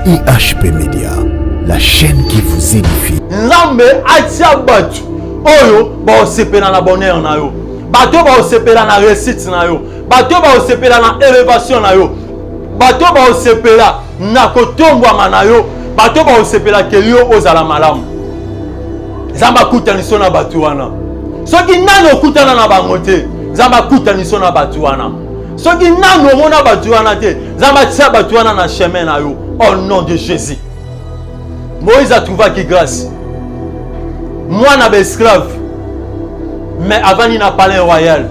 IHP Media, la chaîne qui vous édifie. Nzambe atia bato oyo baosepela na bonheur na yo, bato oyo baosepela na réussite na yo, bato oyo baosepela na élévation na yo, bato oyo baosepela na kotombwama na yo, bato oyo baosepela ke yo ozala malamu. Nzambe akutaniso na bato wana. Soki nani okutana na bango te, Nzambe akutaniso na bato wana. Soki nanu omona bato wana te, Nzambe atia bato wana na chemin na yo, au nom de Jésus. Moïse atrouvaki grâce, mwana baesclave, mais avandi na palais royal,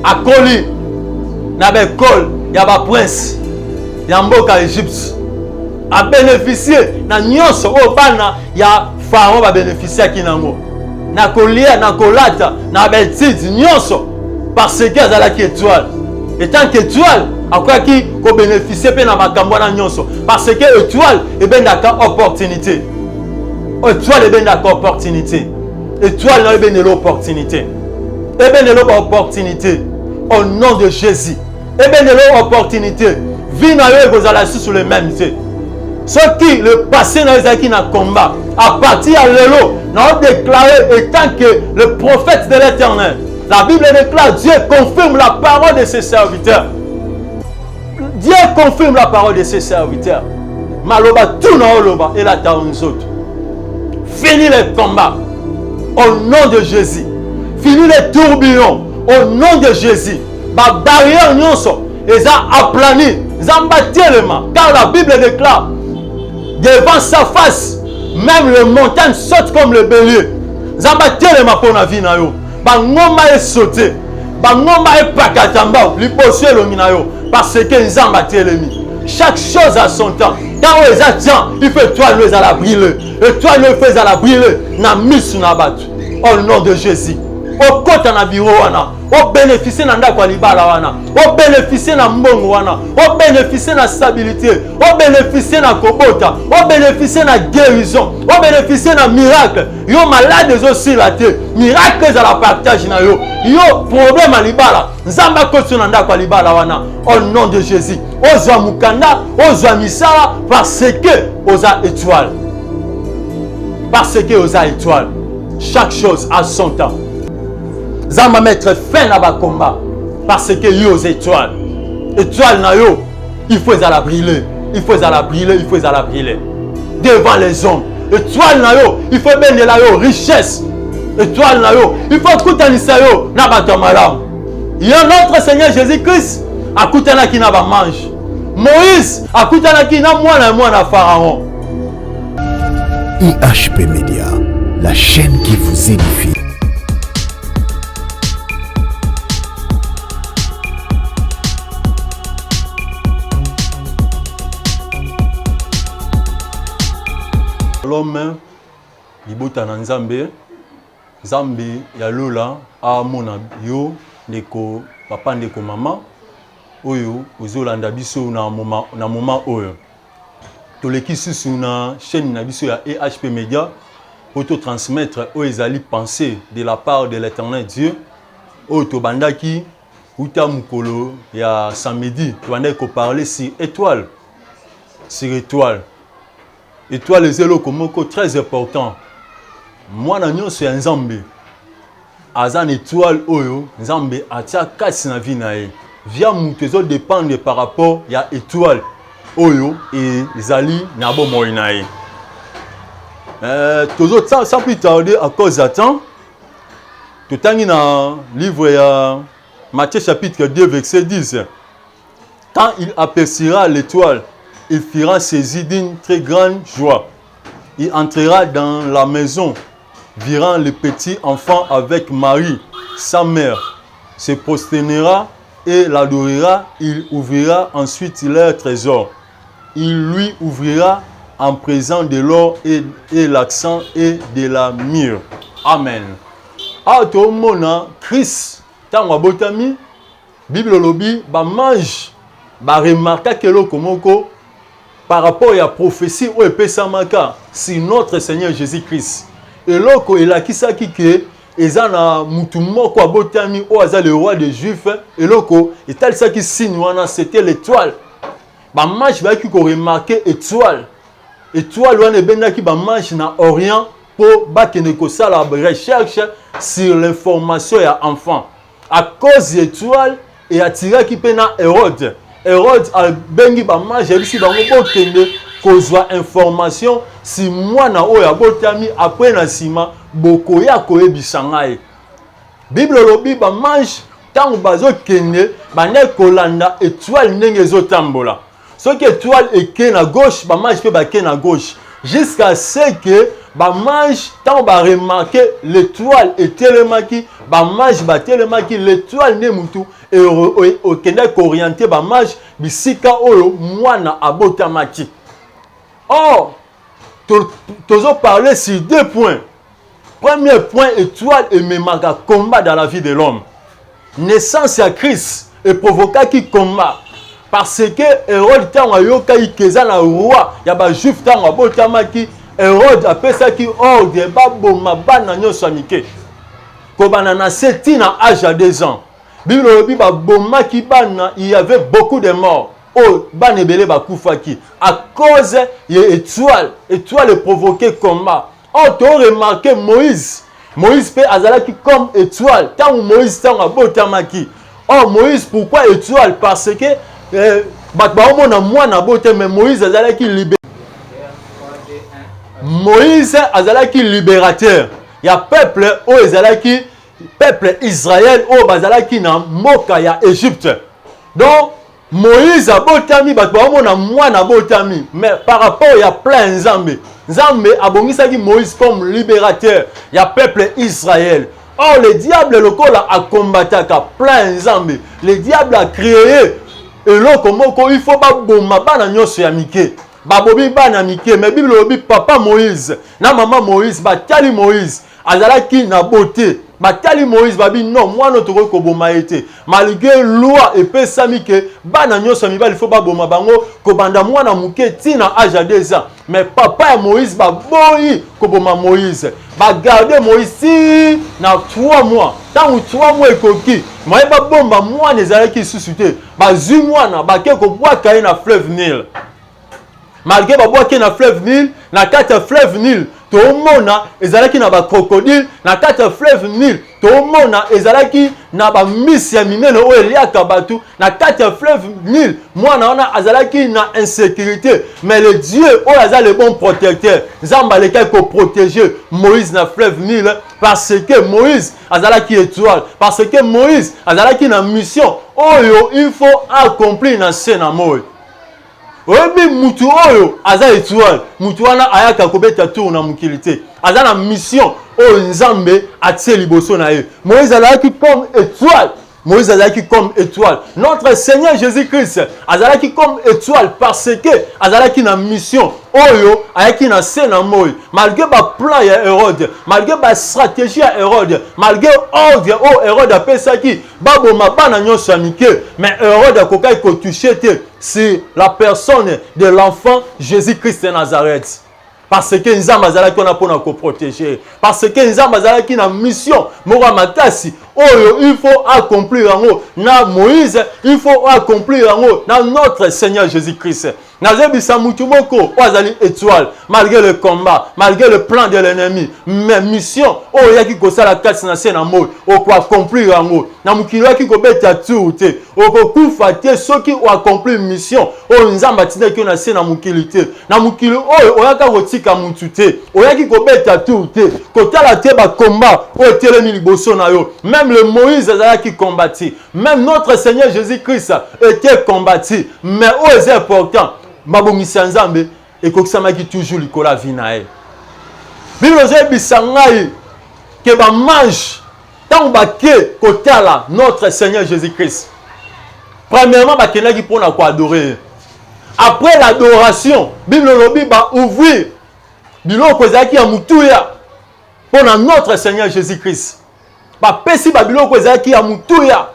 akoli na baekole ya baprince ya mboka Egypte, abénéficie na nyonso oyo bana ya Pharaon babénéficiaki nango, na kolia, na kolata, na baétude nyonso, parce que azalaki étoile. Etant qu'étoile, akokaki kobénéficie mpe na makambo wana nyonso, parce que étoile ebendaka opportunité. Étoile ebendaka opportunité. Étoile na yo ebendela opportunité, ebendela baopportunité au nom de Jésus. Ebendela opportunité, vie na yo ekozala lisusu le même te. Soki le passé na yo ezalaki na combat, à partir ya lelo na odéclare étant que le prophète de l'Éternel. La Bible déclare: Dieu confirme la parole de ses serviteurs. Dieu confirme la parole de ses serviteurs. Maloba tu na oloba elata nzoto. Fini les combats au nom de Jésus. Fini les tourbillons au nom de Jésus. Babarrière nyonso eza aplani, Nzambe atelema, car la Bible déclare: devant sa face, même le montagne saute comme le bélier. Nzambe atelema mpo na vie na yo. Bangomba esaute, bangomba epakata mbao liboso elongi na yo, parce que Nzambe atelemi. Chaque chose a son temps. Ntango eza temps, il faut étoile no ezala brille. Étoile no il faut ezala brille na misu na bato, au nom de Jésus. Okota na biro wana, obénéficie na ndako ya libala wana, obénéficie na mbongo wana, obénéficie na stabilité, obénéficie na kobota, obénéficie na guérison, obénéficie na miracle. Yo malade ezosila te, miracle ezala partage na yo. Yo problème ya libala, Nzambe akoti yo na ndako ya libala wana, au nom de Jésus. Ozwa mokanda, ozwa misala, parce que oza étoile, parce que oza étoile. Chaque chose a son temps. Nzambe mettre fin na bacombat, parce que yo oza étoile. Étoile na yo il faut ezala briller, il faut ezala briller, il faut ezala briller devant les hommes. Étoile na yo il faut ebendela yo richesse. Étoile na yo il faut akutanisa yo na bato ya malamu. Yo notre Seigneur Jésus Christ akutanaki na bamange, Moïse akutanaki na mwana ya mwana Pharaon. IHP Media, la chaîne qui vous édifie. L'homme libota na Nzambe, Nzambe ya lola amona yo, ndeko papa, ndeko mama oyo ozolanda biso na moment oyo. Toleki susu na chaîne na biso ya EHP Media po totransmettre oyo ezali pensée de la part de l'Éternel Dieu, oyo tobandaki uta mokolo ya samedi. Tobandaki koparle sur étoile, sur étoile. Étoile eza eloko moko très important. Mwana nyonso ya Nzambe aza na étoile oyo Nzambe atia kati na vie na ye. Vie ya moto ezodépendre par rapport ya étoile oyo ezali na bomoi na ye. Tozo sans plus tarder, à cause ya temps, totangi na livre ya Matthieu chapitre 2 verset 10: quand il apercira l'étoile, il fera saisi d'une très grande joie. Il entrera dans la maison, virant le petit enfant avec Marie, sa mère, se prosternera et l'adorera. Il ouvrira ensuite leur trésor. Il lui ouvrira en présent de l'or et l'encens et de la myrrhe. Amen. Awa tomona Christ ntango abotami. Bible olobi bamange baremarkaki eloko moko par rapport ya prophétie oyo epesamaka sur notre Seigneur Jésus Christ. Eloko elakisaki ke eza na mutu moko abotami oyo aza le roi des Juifs. Eloko etalisaki signe wana, c'était l'étoile. Bamages bayaki koremarquer étoile. Étoile wana ebendaki bamages na Orient mpo bakende kosala recherche sur l'information ya enfant. À cause ya étoile eatiraki mpe na Hérode. Hérode abengi bamages, ayebisi bango bokende kozwa information si mwana oyo abotami, après na nsima bokoya koyebisa ngai. Bible elobi bamages ntango bazokende bandaki kolanda étoile ndenge ezotambola. Soki étoile eke na gauche, bamages mpe bake na gauche, jusqu'à ce que bamages ntango baremarquer l'étoile etelemaki, bamages batelemaki. L'étoile nde mutu okendaki koorienter bamages bisika oyo mwana abotamaki. Or tozoparler sur deux points. Premier point, étoile ememaka combat dans la vie de l'homme. Naissance ya Christ eprovokaki combat parce que Hérode, ntango ayokaki ke eza na roi ya bajuifs, ntango abotamaki, Hérode apesaki ordre baboma bana nyonso ya mike kobanda na se ntina âge ya 2 ans. Bible olobi babomaki bana, il y avait beaucoup de morts oyo bana ebele bakufaki à cause ya étoile. Étoile eprovoquer combat. Or toremarquer Moïse, Moïse mpe azalaki comme étoile. Ntango Moïse, ntango abotamaki, or Moïse, pourquoi étoile? Parce que bato baomona mwana abote, mais Moïse azalaki libé Moïse azalaki libérateur ya peuple oyo ezalaki peuple Israël oyo bazalaki na mboka ya Égypte. Donc Moïse abotami, bato baomona mwana abotami, mais par rapport ya plan ya Nzambe, Nzambe abongisaki Moïse comme libérateur ya peuple Israël. Or le diable, lokola akombataka plan ya Nzambe, le diable a créé eloko moko: il faut baboma bana nyonso ya mike. Babomi bana mike, mais Bible elobi papa Moïse na mama Moïse batali Moïse, azalaki na beauté. Batali Moïse, babi: non, mwana tokoki koboma ye te, malgré loi epesami ke bana nyonso ya mibali faut baboma bango kobanda mwana moke ntina âge ya 2 ans. Mais papa ya Moïse baboyi koboma Moïse, bagarder Moïse ti na 3 mois. Ntango 3 mois ekoki, moye babomba mwana ezalaki lisusu te. Bazwi mwana, bake kobwaka ye na fleuve Nil. Malgré babwaki na fleuve Nil, na kati ya fleuve Nil toomona ezalaki na bacrocodile. Na kati ya fleuve Nil toomona ezalaki na bamisi ya minene oyo eliaka bato. Na kati ya fleuve Nil, mwana wana azalaki na insécurité, mais le Dieu oyo aza le bon protecteur, Nzambe alekaki koprotéger Moïse na fleuve Nil, parce que Moïse azalaki étoile, parce que Moïse azalaki na mission oyo il faut accomplir na se na moi. Oyebi, mutu oyo aza étoile, mutu wana ayaka kobeta tour na mokili te, aza na mission oyo Nzambe atie liboso na ye. Moïse azalaki comme étoile. Moïse azalaki comme étoile. Notre Seigneur Jésus-Christ azalaki comme étoile parce que azalaki na mission oyo ayaki na se na moi. Malgré baplan ya Hérode, malgré bastratégie ya Hérode, malgré ordre oyo Hérode apesaki baboma bana nyonso ya mike, mais Hérode akokaki kotoucher te sur la personne de l'enfant Jésus-Christ de Nazareth, parce que Nzambe azalaki wana mpona koprotéger, parce que Nzambe azalaki na mission moko ya makasi oyo il faut accomplir yango na Moïse, il faut accomplir yango na notre Seigneur Jésus-Christ. Nazebisa mutu moko oyo azali étoile, malgré le combat, malgré le plan de l'ennemi, mais mission oyo oyaki kosala kati na se na moi, okoaccomplir yango. Na mokili oyaki kobeta tour te, okokufa te soki oaccomplir mission oyo Nzambe atindaki yo na se na mokili te. Na mokili oyo oyaka kotika mutu te, oyaki kobeta tour te, kotala te bacombat oyo etelemi liboso na yo. Même le Moïse azalaki combattu, même notre Seigneur Jésus-Christ était combattu, mais oyo eza important, mabongisi ya Nzambe ekokisamaki toujours likolo ya vie na ye. Bible ozoyebisa ngai ke bamages, ntango bake kotala notre Seigneur Jésus-Christ, premièrement bakendaki mpona koadorer ye. Après l'adoration, Bible elobi baouvrir biloko ezalaki ya motuya mpona notre Seigneur Jésus-Christ. Bapesi babiloko ezalaki ya motuya,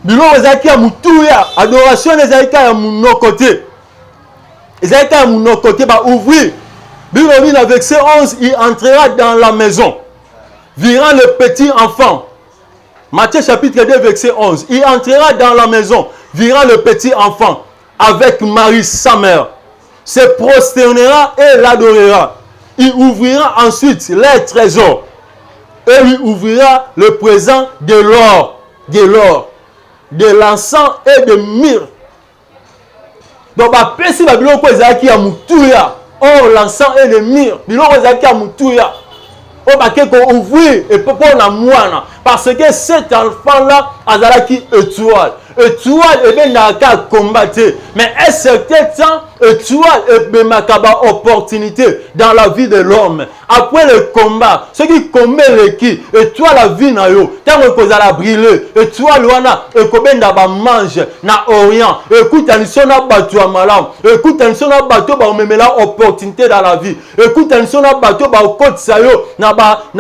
biloko ezalaki ya motuya. Adoration ezalaki kaka ya monoko te, ezalaki kaka ya monoko te. Baouvrir, Bible elobi na verset 11: il entrera dans la maison, verra le petit enfant. Matthieu chapitre 2 verset 11: il entrera dans la maison, verra le petit enfant. avec Marie sa mère, se prosternera et l'adorera. Il ouvrira ensuite les trésors et lui ouvrira le présent de l'or, de l'or, de l'encens et de myrrhe. Donc bapesi ba biloko ezalaki ya motuya, or l'encens et le myrrhe, biloko ezalaki ya motuya oyo bake ko-ouvrir mpo na mwana, parce que cet enfant là azalaki étoile. Étoile ebendaka kaka combat te, mais un certain temps étoile ebemaka ba opportunité dans la vie de l'homme. Après le combat, soki combat eleki, étoile ya vie na yo ntango ekozala brûlé, étoile wana ekobenda bamange na orient, ekutanisi na bato ya malamu, ekutanisi na bato bakomemela opportunité dans la vie, ekutanisi na bato bakotisa yo na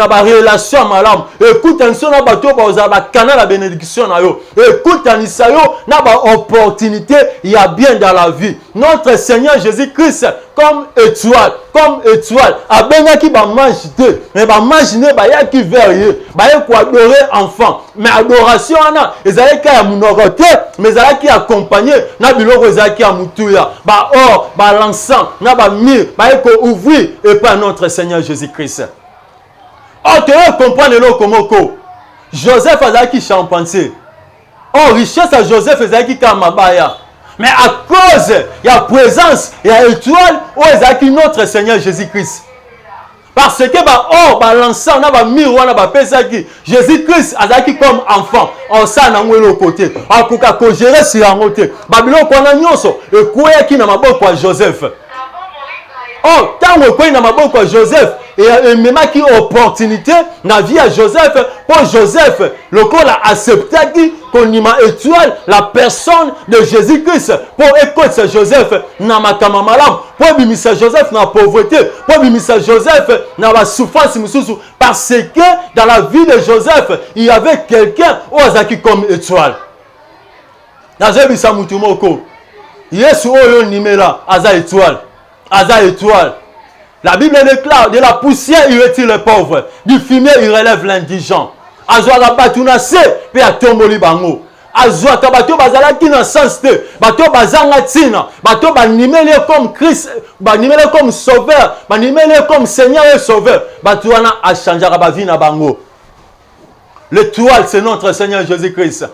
barelation ya malamu, ekutanisi na bato bakozala bacanal ya bénédiction na yo, ekutanisa yo na baopportunité ya bien dans la vie. Notre Seigneur Jésus-Christ comme étoile, comme étoile abengaki bamange te, mais bamange nde bayaki vers ye, baye koadorer enfant. Mais adoration wana ezalaki ya monoko te, mais ezalaki accompagné na biloko ezalaki ya motuya, baor, bal'encens na bamyrrhe, baye koouvrir epai notre Seigneur Jésus-Christ. Or toye comprendre eloko moko: Joseph azalaki charpentier. Or richesse ya Joseph ezalaki kaka mabaya, mais à cause ya présence ya étoile oyo ezalaki notre Seigneur Jésus-Christ, parce que baor, bal'encens na bamyrrhe wana bapesaki Jésus-Christ azalaki comme enfant, osala nango eloko te, akoka kogérer sur yango te. Babiloko wana nyonso ekweyaki na maboko ya Joseph. Or ntango ekwei na maboko ya Joseph, ememaki opportunité na vie ya Joseph, mpo Joseph lokola acceptaki kondima étoile, la personne de Jésus-Christ, mpo ekotisa Joseph na makambo malamu, mpo ebimisa Joseph na pauvreté, mpo ebimisa Joseph na basouffrance mosusu, parce que dans la vie de Joseph il y avait quelqu'un oyo azalaki comme étoile. Nazoyebisa mutu moko, Yesu oyo ondimela aza étoile, aza étoile. La Bible déclare: de la poussière il retire le pauvre, du fumier il relève l'indigent. Azwaka bato na se mpe atomboli bango. Azwaka bato bazalaki na sens te, bato bazanga ntina, bato bandimeli ye comme Christ, bandimeli ye comme sauveur, bandimeli ye comme Seigneur et sauveur. Bato wana achangeaka bavie na bango. L'étoile, c'est notre Seigneur Jésus Christ.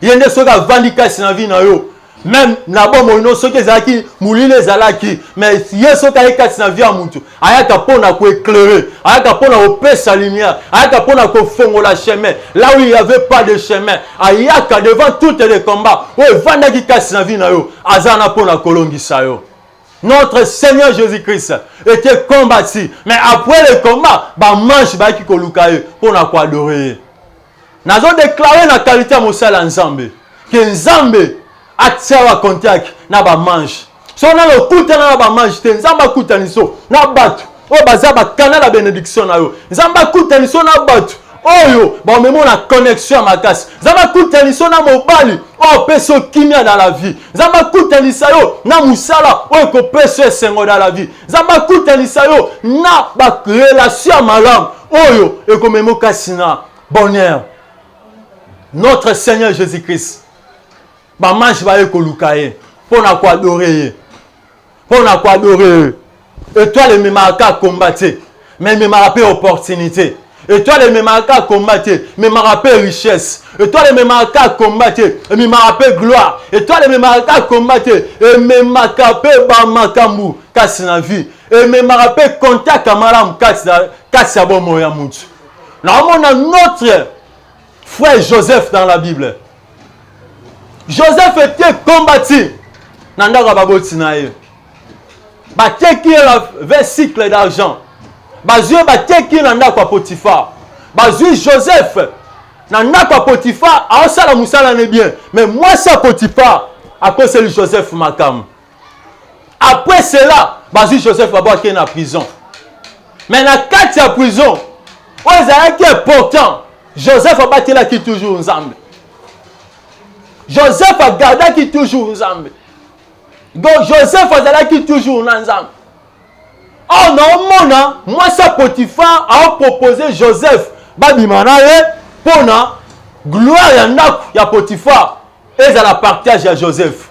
Ye nde soki avandi kasi na vie na yo, même na bomoi no soki ezalaki molili ezalaki, mais ye soki aye kati na vie ya mutu, ayaka mpona koéclairer, ayaka mpona kopesa lumière, ayaka mpona kofongola chemin là où il y avait pas de chemin, ayaka devant toutes les combats oyo evandaki kasi na vie na yo, aza na mpona kolongisa yo. Notre Seigneur Jésus-Christ était combattu, mais après le combat, bamange bayaki koluka ye mpona koadorer ye. Nazodéclarer na qualité ya mosala ya Nzambe ke Nzambe atia ba contact na bamange. So nano okutana na bamange te, Nzambe akutani so na bato oyo baza bacanal ya bénédiction na yo. Nzambe akutani so na bato oyo bamema na connexion ya makasi. Nzambe akutanisa yo na mobali oyo apesi yo kimia dans la vie. Nzambe akutanisa yo na mosala oyo ekopesa yo esengo dans la vie. Nzambe akutanisa yo na barelation ya malamu oyo ekomema kasi na bonheur. Notre Seigneur Jésus-Christ, bamange baye koluka ye mpo na koadorer ye, mpo na koadorer ye. Étoile ememaka kaka combat te, mais ememaka mpe opportunité. Étoile ememaka kaka combat te, ememaka mpe richesse. Étoile ememaka kaka combat te, ememaka mpe gloire. Étoile ememaka kaka combat te, ememaka mpe bamakambo kasi na vie, ememaka mpe contact ya malamu kasi ya bomoi ya mutu. Naomona notre frère Joseph dans la Bible. Joseph était combattu na ndako ya baboti na ye. Bateki ye na 20 sicle d'argent, bazwi ye, bateki ye na ndako ya Potifar. Bazwi Joseph na ndako ya Potifar, aosala mosala ne bien, mais mwasi ya Potifar akoseli Joseph makambo. Après cela, bazwi Joseph, babwaki ye na prison. Mais na kati ya prison oyo ezalaki important, Joseph abatelaki toujours Nzambe. Joseph agardaki toujours Nzambe. Donc Joseph azalaki toujours na Nzambe. Or naomona mwasi ya Potifar aopropose Joseph babima na ye mpona gloire ya ndako ya Potifar ezala partage ya Joseph.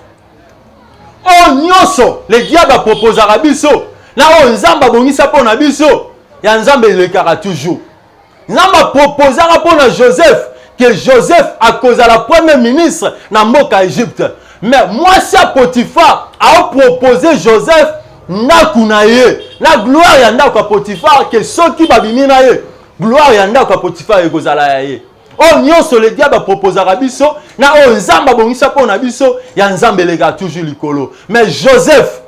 Oyo nyonso le diable aproposaka biso na oyo Nzambe abongisa mpo na biso, ya Nzambe elekaka toujours. Nzambe aproposaka mpo na Joseph que Joseph akozala premier ministre na mboka Egypte. Mais mwasi ya Potiphar aopropose Joseph ndako na ye na gloire ya ndako ya Potiphar, ke soki babimi na ye, gloire ya ndako ya Potiphar ekozala ya ye. Oyo nyonso le diable aproposaka biso na oyo Nzambe abongisa mpo na biso, ya Nzambe elekaka toujours likolo. Mais Joseph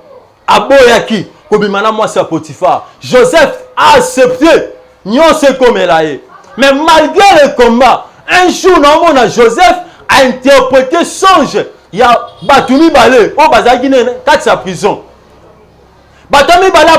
aboyaki kobima na mwasi ya Potiphar. Joseph a accepté nyonso ekomela ye. Mais malgré le combat, un jour naomona Joseph a interprété songe ya bato mibale oyo bazalaki kati ya prison. Bato mibale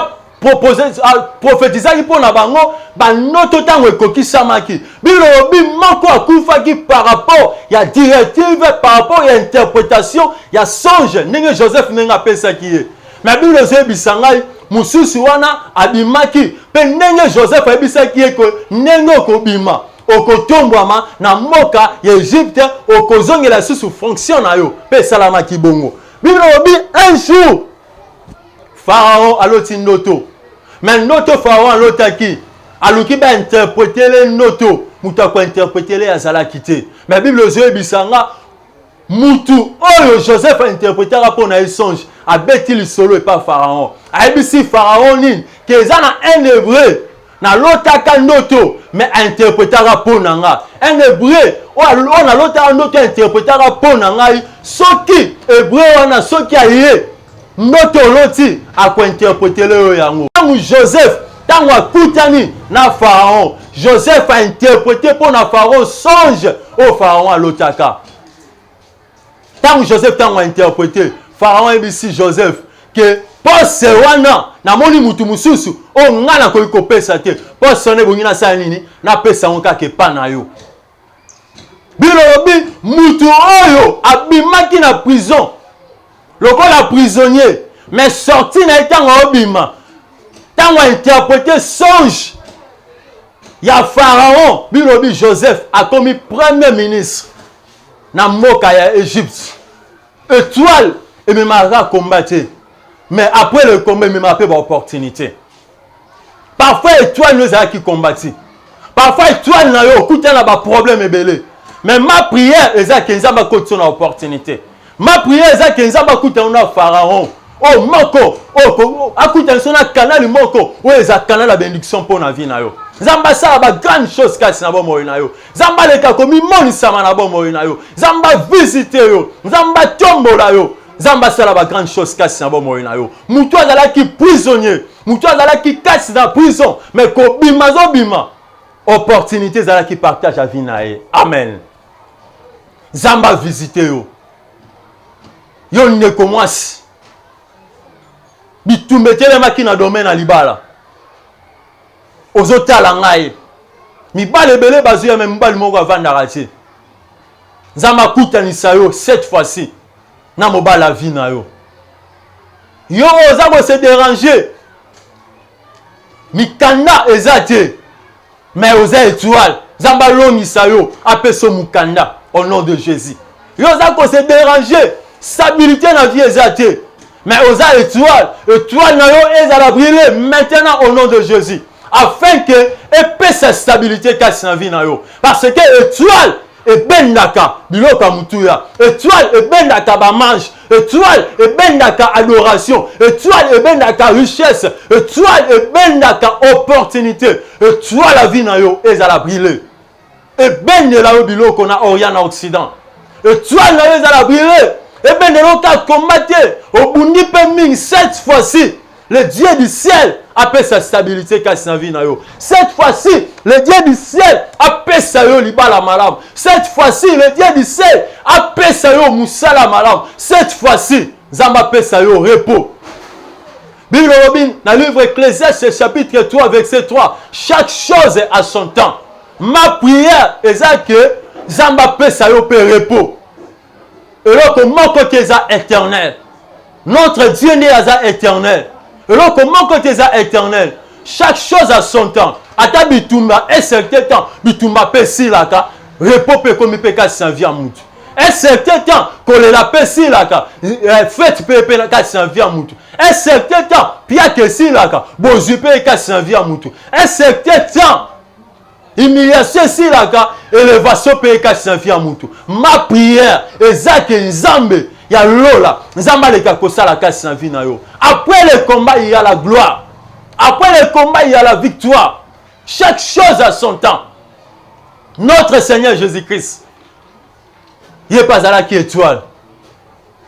prophétisaki mpo na bango bandoto ntango ekokisamaki. Bilobi moko akufaki par rapport ya directive, par rapport ya interprétation ya songe ndenge Joseph ndenge apesaki ye. Mais Bible ezoyebisa ngai mosusu wana abimaki mpe ndenge Joseph ayebisaki ye ndenge okobima, okotombwama na mboka ya Egypte, okozongela lisusu fonction na yo, mpe esalamaki bongo. Bible elobi un jour Pharaon aloti ndoto. Mais ndoto Pharaon alotaki, aluki ba interpréter le ndoto, moto akointerpréter le azalaki te. Mais Bible ezoyebisa nga mutu oyo Joseph ainterprétaka mpo na ye songe abeti lisolo epa Pharaon. Ayebisi Pharaon nini? Ke eza na un hébreu nalotaka ndoto mais ainterprétaka mpo na nga. Un hébreu oyo nalotaka ndoto ainterprétaka mpo na ngai. Soki hébreu wana soki aye ndoto oloti, akointerprétele oyo yango. Ntango Joseph ntango akutani na Pharaon, Joseph ainterprété mpo na Pharaon songe oyo Pharaon alotaka. Ntango Joseph ntango ainterprété, Pharaon ayebisi Joseph ke poste wana namoni mutu mosusu oyo ngai nakoki kopesa te. Poste wana ebongi nasala nini? Napesa yango kaka epa na yo. Bilobi mutu oyo abimaki na prison lokola prisonnier, mais sorti na ye ntango aobima, ntango ainterprété songe ya Pharaon, bilobi Joseph akomi premier ministre na mboka ya Egypte. Étoile ememaka combat te, mais après le combat ememaka mpe baopportunité. Parfois étoile no ezalaki combati, parfois étoile na yo okuta na baproblème ebele, mais ma prière eza ke Nzambe akotisa na opportunité. Ma prière eza ke Nzambe akutana na Pharaon oyo moko oyo akutana so na kanali moko oyo eza canal ya bénédiction mpo na vie na yo. Nzambe asala bagrande chose kasi na bomoi na yo. Nzambe aleka komimonisama na bomoi na yo. Nzambe avisite yo, Nzambe atombola yo, Nzambe asala bagrande chose kasi na bomoi na yo. Motu azalaki prisonnier, motu azalaki kasi na prison, mais kobima azobima, opportunité ezalaki partage ya vie na ye. Amen. Nzambe avisite yo, yo ndeko mwasi, bitumba etelemaki na domaine ya libala. Ozotala ngai, mibali ebele bazwi ya me mobali moko avandaka te. Nzambe akutanisa yo cette fois-ci na mobali ya vie na yo. Yo oza kose déranger, mikanda eza te, mais oza étoile. Nzambe alongisa yo, apesa yo mokanda au nom de Jésus. Yo oza kose déranger, stabilité na vie eza te, mais oza étoile. Étoile na yo ezala brûlée maintenant au nom de Jésus, afin que epesa stabilité kasi na vie na yo, parce que étoile ebendaka biloko ya motuya, étoile ebendaka bamange, étoile ebendaka adoration, étoile ebendaka richesse, étoile ebendaka opportunité. Étoile ya vie na yo ezala brûlée, ebendela yo biloko na Orient na Occident. Étoile na yo ezala brûlée, ebendela yo kaka komba te, obundi mpe mingi. Cette fois-ci le Dieu du ciel apesa stabilité kasi na vie na yo. Cette fois-ci le Dieu du ciel apesa yo libala malamu. Cette fois-ci le Dieu du ciel apesa yo mosala malamu. Cette fois-ci Nzambe apesa yo repos. Bible elobi na livre Ecclésiaste chapitre 3 verset 3, chaque chose a son temps. Ma prière eza ke Nzambe apesa yo mpe repos. Eloko moko te eza éternel. Notre Dieu nde aza éternel. Eloko moko te eza éternel. Chaque chose a son temps. Ata bitumba un certain temps, bitumba mpe esilaka, repos mpe ekomi mpe kasi na vie ya mutu. Un certain temps kolela mpe esilaka, eh, fete mpe mpe kati na vie ya mutu. Un certain temps piaka esilaka, bozwi mpe kati na vie ya mutu. Un certain temps humiliation esilaka, elevation mpe kati na vie ya mutu. Ma prière eza ke Nzambe ya lola, Nzambe aleka kosala kati na vie na yo. Après le combat il y a la gloire, après le combat il y a la victoire. Chaque chose à son temps. Notre Seigneur Jésus-Christ, ye mpe azalaki étoile,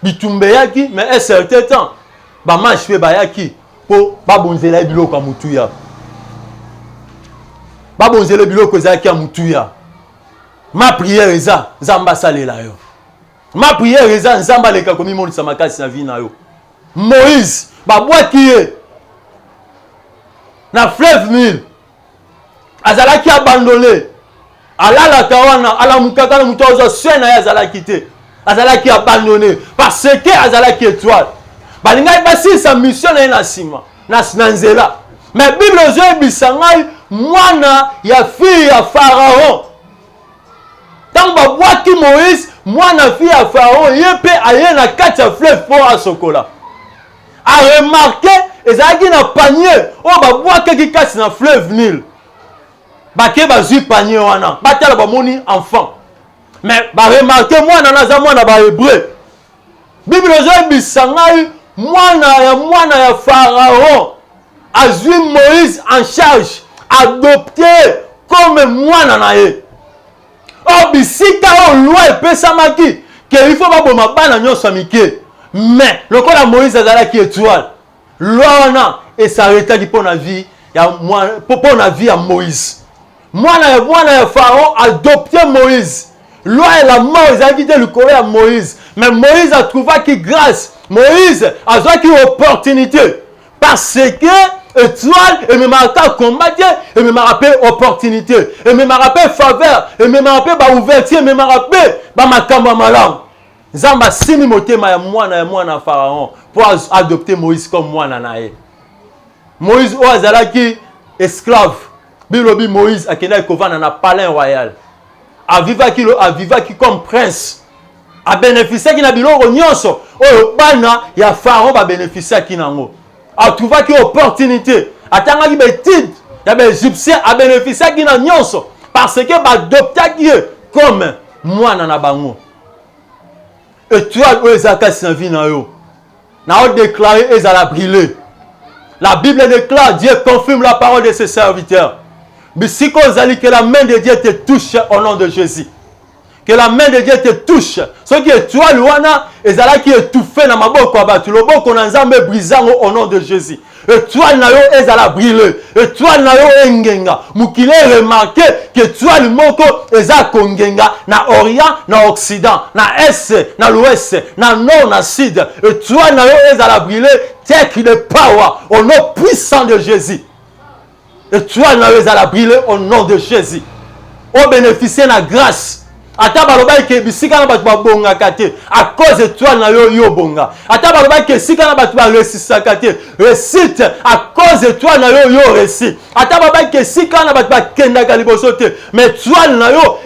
bitumba eyaki, mais un certain temps bamanche mpe bayaki mpo babonzela ye biloko ya motuya, babonzela biloko ezalaki ya motuya. Ma prière eza Nzambe asalela yo. Ma prière eza Nzambe aleka komimonisa makasi na vie na yo. Moïse babwaki ye na fleuve Nil, azalaki abandonné, alalaka wana, alamukaka na moto azwa soin na ye azalaki te, azalaki abandonné parce que azalaki étoile. Balingaki basilisa mission na ye na nsima na nzela. Mais Bible ezoyebisa ngai, mwana ya fille ya Pharaon, ntango babwaki Moïse, mwana fille ya Pharaon ye mpe aye na kati ya fleuve mpo asokola. Aremarquer ezalaki na panier oyo babwakaki kati na fleuve Nil. Bake bazwi panier wana, batala, bamoni enfant, mais baremarquer mwana na aza mwana bahébreu. Bible ezoyebisa ngai, mwana ya mwana ya Pharaon azwi Moïse en charge, adopté comme mwana na ye. Oyo bisika oyo loi epesamaki ke il faut baboma bana nyonso ya mike, mais lokola Moïse azalaki étoile, loi wana es'arrêtaki mpo na vie ya mpo na vie ya Moïse. Mwana ya mwana ya Pharaon adopté Moïse, loi ya la mort ezalaki te likolo ya Moïse. Mais Moïse atrouvaki grâce, Moïse azwaki opportunité, parce que étoile ememaka combat te, ememaka mpe opportunité, ememaka mpe faveur, ememaka mpe baouverture, ememaka mpe bamakambo ya malamu. Nzambe asimi motema ya mwana ya mwana ya Pharaon mpo adopte Moïse comme mwana na ye. Moïse oyo azalaki esclave, bilobi Moïse akendaki kovanda na palais royal, avivaki comme prince, abénéficiaki na biloko nyonso oyo bana ya Pharaon babénéficiaki nango. Atrouvaki opportunité, atangaki baétude ya baégyptien, abénéficiaki na nyonso parce que baadoptaki ye comme mwana na bango. Étoile oyo eza kasi na vie na yo, naodéclare ezala brûlé. La Bible déclare: Dieu confirme la parole de ses serviteurs. Bisika ozali, que la main de Dieu te touche au nom de Jésus, que la main de Dieu te touche. Soki étoile wana ezalaki étouffé na maboko ya bato, loboko na Nzambe ebrise yango au nom de Jésus. Étoile na yo ezala brûlé, étoile na yo engenga, mokili eremarquer ke étoile moko eza kongenga na orient, na occident, na est, na l'ouest, na nord, na sud. Étoile na yo ezala brûlé. Take the power au nom puissant de Jésus. Étoile na yo ezala brûlé au nom de Jésus. Obénéficie na grâce. Ata balobaki ke bisika na bato babongaka te, à cause étoile na yo, yo bonga. Ata balobaki ke esika na bato baresisaka te, réussite, à cause étoile na yo, yo réussi. Ata balobaki ke esika na bato bakendaka liboso te, mais étoile na yo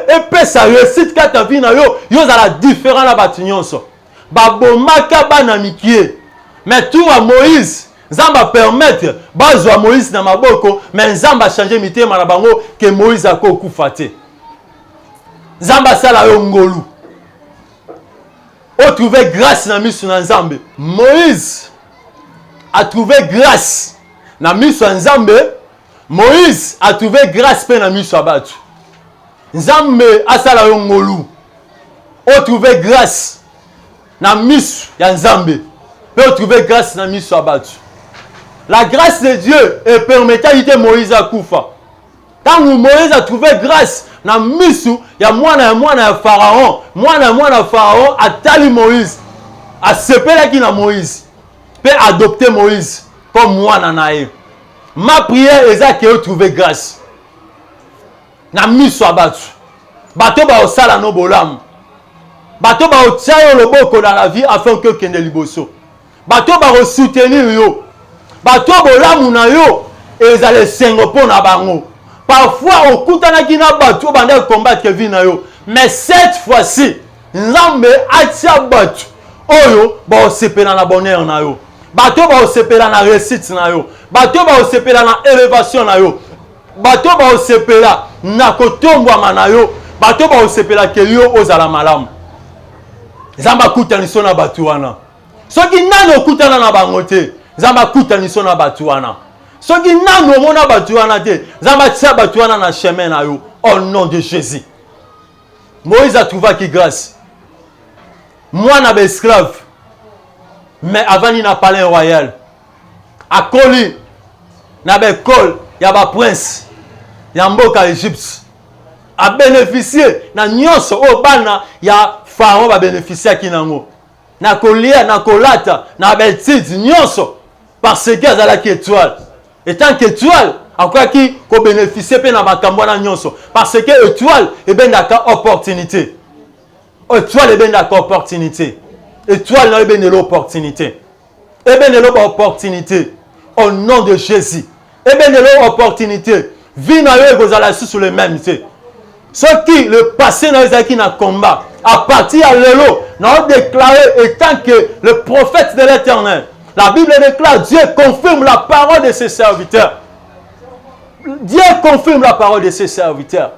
epesa réussite kati na vie na yo, yo ozala différent na bato nyonso. Babomaka bana mike, mais tour ya Moïse, Nzambe apermettre bazwa Moïse na maboko, mais Nzambe achange mitema na bango ke Moïse akokufa te. Nzambe asala yo ngolu, otrouve grâce na miso na Nzambe. Moïse atrouve grâce na miso ya Nzambe, Moïse atrouve grâce mpe na miso ya bato. Nzambe asala yo ngolu, otrouve grâce na miso ya Nzambe mpe otrouve grâce na miso ya bato. La grâce de Dieu epermetaki te Moïse akufa. Ntango Moïse atrouve grâce na misu ya mwana ya mwana ya Pharaon, mwana ya mwana ya Pharaon atali Moïse, asepelaki na Moïse mpe adopte Moïse comme mwana na ye. Ma prière eza ke otrouve grâce na miso ya bato, bato baosala no bolamu, bato baotia yo loboko dans la vie afin ke okende liboso, bato bakosoutenir yo, bato bolamu na yo ezala esengo mpo na bango. Parfois okutanaki na bato oyo bandaki combattre vie na yo, mais cette fois-ci Nzambe atia bato oyo baosepela na bonheur na yo, bato oyo baosepela na réussite na yo, bato oyo baosepela na élévation na yo, bato oyo baosepela na kotombwama na yo, bato oyo baosepela ke yo ozala malamu. Nzambe akutaniso na bato wana. Soki nani okutana na bango te, Nzambe akutaniso na bato wana. Soki nani omona bato wana te, Nzambe atia bato wana na chemin na yo, au nom de Jésus. Moïse atrouvaki grâce, mwana ba esclave, mais avandi na palais royal, akoli na ba école ya ba prince ya mboka Egypte, abénéficie na nyonso oyo bana ya Pharaon babénéficiaki nango, na kolia, na kolata, na baétude nyonso, parce que azalaki étoile. Etant qu'étoile, akokaki kobénéficie mpe na makambo wana nyonso, parce que étoile ebendaka opportunité. Étoile ebendaka opportunité. Étoile na yo ebendela opportunité, ebendela baopportunité au nom de Jésus. Ebendela opportunité, vie na yo ekozala lisusu le même te. Soki le passé na yo ezalaki na combat, à partir ya lelo, na odéclare étant que le prophète de l'Éternel. La Bible déclare: Dieu confirme la parole de ses serviteurs. Dieu confirme la parole de ses serviteurs.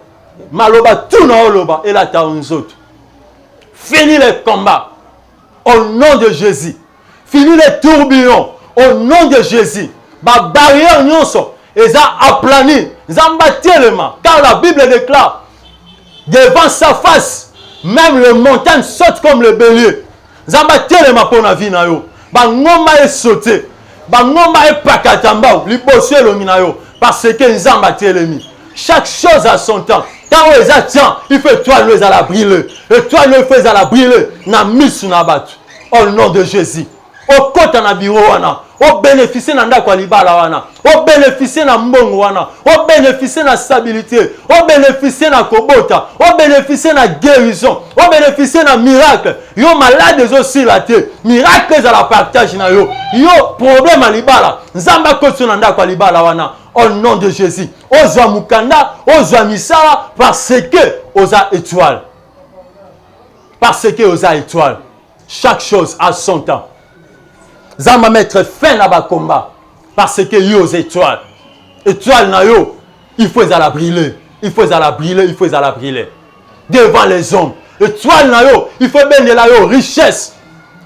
Maloba tu na oloba elata nzoto. Fini les combats au nom de Jésus. Fini les tourbillons au nom de Jésus. Babarrière nyonso eza aplani, Nzambe atelema, car la Bible déclare: devant sa face, même le montagne saute comme le bélier. Nzambe atelema mpo na vie na yo. Bangomba esaute, bangomba epakata mbau liboso elongi na yo, parce que Nzambe atelemi. Chaque chose à son temps. Ntango eza temps, il faut étoile no ezala brille. Étoile no, il faut ezala brille na misu na bato au nom de Jésus. Okɔta na biro wana, obénéficie na ndako ya libala wana, obénéficie na mbongo wana, obénéficie na stabilité, obénéficie na kobota, obénéficie na guérison, obénéficie na miracle. Yo malade ezosila te, miracle ezala partage na yo. Yo problème ya libala, Nzambe akoti yo na ndako ya libala wana au nom de Jésus. Ozwa mokanda, ozwa misala, parce que oza étoile, parce que oza étoile. Chaque chose a son temps. Nzambe mettre fin na bacombat, parce que yo oza étoile. Étoile na yo, il faut ezala briller, il faut ezala briller, il faut ezala briller devant les hommes. Étoile na yo, il faut ebendela yo richesse.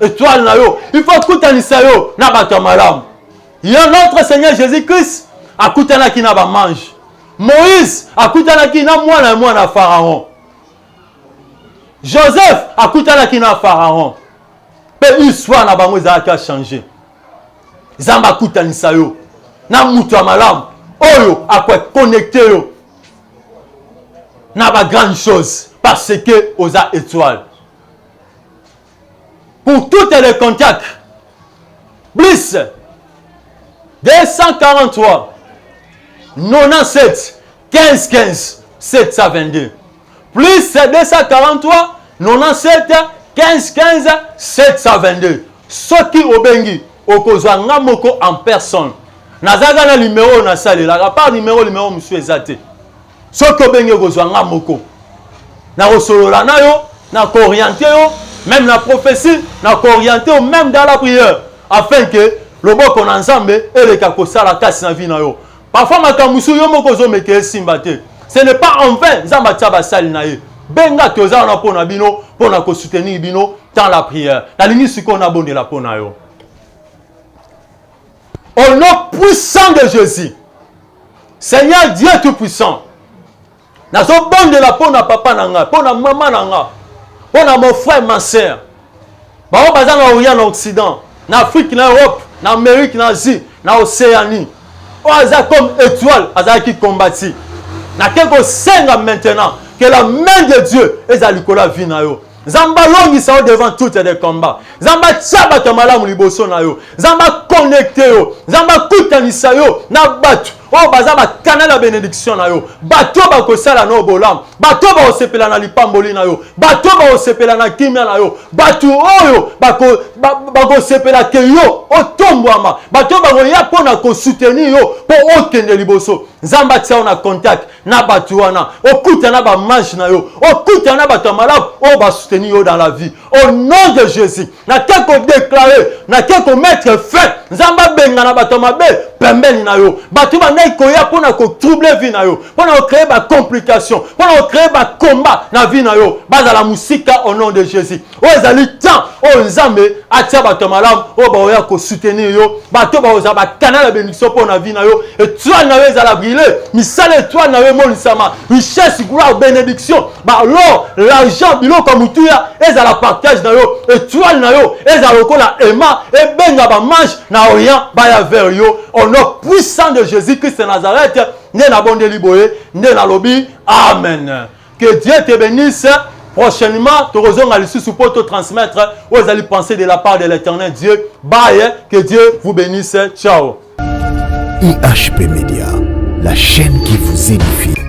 Étoile na yo, il faut akutanisa yo na bato ya malamu. Yo, notre Seigneur Jésus Christ akutanaki na bamange. Moïse akutanaki na mwana ya mwana Pharaon. Joseph akutanaki na Pharaon, mpe histoire na bango ezalaki achange. Nzambe akutanisa yo na moto ya malamu oyo akoconnecte yo na bagrande chose, parce que oza étoile. Pour toutes les contacts, plus 243 97 15 15 722, plus 243 97 15 15 722. Soki obengi, okozwa nga moko en personne. Nazalaka na numero oyo nasalelaka par numero, numero mosusu eza te. Soki obengi, okozwa nga moko, nakosolola na yo, nakooriente yo même na prophétie, nakooriente yo même dans la prière, afin que loboko na Nzambe eleka kosala kasi na vie na yo. Parfois makambo mosusu yo moko ozomeka, esimba te. Ce n'est pas en vain Nzambe atia basali na ye. Benga, toza wana mpo na bino, mpo na kosoutenir bino dans la prière. Nalingi sikoyo nabondela mpo na yo au nom puissant de Jésus. Seigneur Dieu tout-puissant, nazobondela mpo na papa na ngai, mpo na mama na nga, mpo na mon frère, ma sœur, bango baza na Orient, na Occident, na Afrique, na Europe, na Amérique, na Asie, na Océanie. Oyo aza comme étoile, azalaki kombati, nake kosenga maintenant que la main de Dieu eza likolo ya vie na yo. Nzambe alongisa yo devant toutes les combats. Nzambe atia bato ya malamu liboso na yo. Nzambe aconnecte yo. Nzambe akutanisa yo na bato oyo baza bacanal ya bénédiction na yo, bato oyo bakosala na yo bolamu. Bato oyo bakosepela na lipamboli na yo, bato oyo bakosepela na kimia na yo, bato oyo bakosepela ke yo otombwama, bato oyo bakoya mpo na kosoutenir yo mpo okende liboso. Nzambe atia yo na contact na bato wana, okuta na bamanche na yo, okuta na bato ya malamu oyo basoutenir yo dans la vie. Au nom de Jésus, nake kodeklare, nake komettre fin. Nzambe abengana bato ya mabe pembeni na yo, bato bandaki koya mpo na kotrouble vie na yo, mpo na kocree bacomplication, mpo na kocree bacombat na vie na yo, bazala mosika au nom de Jésus. Oyo ezali temps oyo Nzambe atia bato ya malamu oyo bakoya kosoutenir yo, bato bakozala bacanal ya bénédiction mpo na vie na yo. Étoile na yo ezala brille, misala étoile na yo emonisama, richesse, gloire, bénédiction, balor, l'argent, biloko ya motuya ezala partage na yo. Étoile na yo ezala lokola ema ebenga bamanche na orient baya vers yo, au nom puissant de Jésus Christ de Nazareth. Nde nabondeli boye, nde nalobi amen. Que Dieu te bénisse. Prochainement, tokozonga lisusu po to transmettre oyo ezali pensée de la part de l'Éternel Dieu. Bye, que Dieu vous bénisse. Ciao. IHP Media, la chaîne qui vous édifie.